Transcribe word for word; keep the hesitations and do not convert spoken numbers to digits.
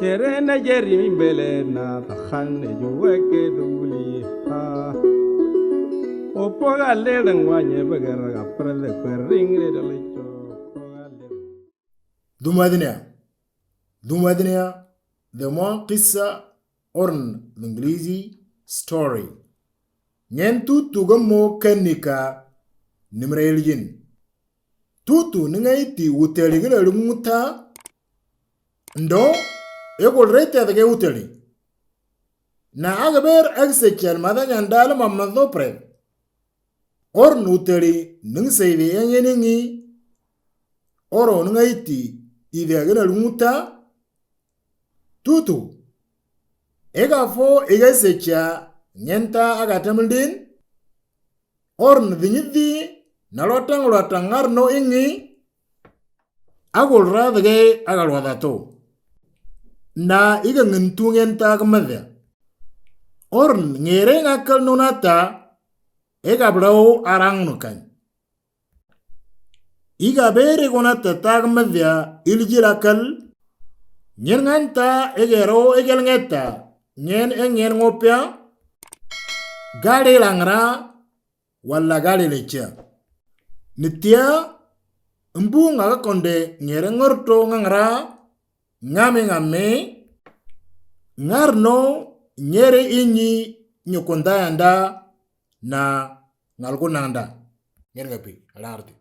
Chere na jeri mi bele na tahan ne juwe ke duli ha. Opo ga le dang wa nye bagara ga prele kwering le dole cho. Dumadnia. Dumadnia. The more qissa orn the English story. Ngen tutu ga mo kanika nimra iljin. Tutu ninga iti wuteli gina lunguta. Ndo egol rete adage wuteli. Na agaber agsechal mada nyandala mamma dopre. Orn wuteli ning seidi engeningi. Oro ninga iti idi agina lunguta. Tutu. Ega fo ega secha ngenta aga tamandin. Orn dinyidi nalotang lotang ngarno ingi. Agol radage agal wadato. Na iga ngentu ngenta agmadya. Orn ngere ngakal nonata ega blau arang nukan. Iga bere gonata tagmadya iljil akal. Nyen nganta egero egel ngeta. Nyen engen ngopya. Gale langra wala gale lecha. Nitia mbu ngaga konde ngere ngorto ngangra. Ngame ngame ngarno nyere inyi nyukundayanda na ngalkunanda. Ngere ngapi alarti.